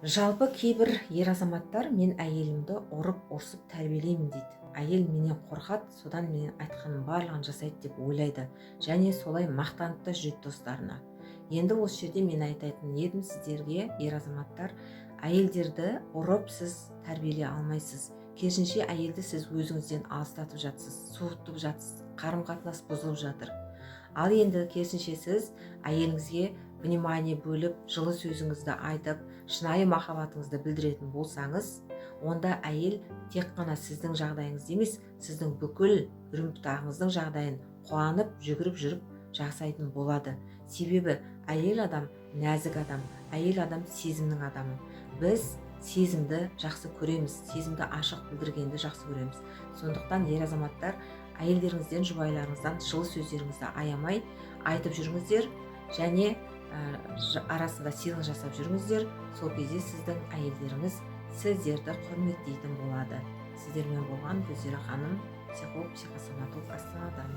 Жалпы кейбір ер азаматтар «Мен әйелімді ұрып ұрсып тәрбиелеймін», – дейді. «Әйел менен қорқады, содан менен айтқанның барлығын жасайды» деп ойлайды және солай мақтанып та жүреді достарына. Енді осы жерде мен айтатын едім сіздерге, ер азаматтар, әйелдерді ұрып сіз тәрбиелей алмайсыз. Керісінше, әйелді сіз өзіңізден алыстатып жатсыз, суытып жатсыз, қарым қатынас бұзылып жатыр. Ал енді керісінше, сіз әйеліңізге внимание бөліп, жылы сөзіңізді айтып, шынайы махаббатыңызды білдіретін болсаңыз, онда әйел тек қана сіздің жағдайыңызды емес, сіздің бүкіл үрім бұтағыңыздың жағдайын қуанып, жүгіріп жүріп жасайтын болады. Себебі әйел адам нәзік адам, әйел адам сезімнің адамы. Біз сезімді жақсы көреміз, сезімді ашық білдіргенді жақсы көреміз. Сондықтан, ер азаматтар, әйелдеріңізден, жұбайларыңыздан жылы сөздеріңізді аямай айтып жүріңіздер және арасында сыйлық жасап жүріңіздер. Сол кезде сіздің әйелдеріңіз сіздерді құрметтейтін болады. Сіздермен болған Гүлзира ханым, психолог, психосоматолог, Астанадан.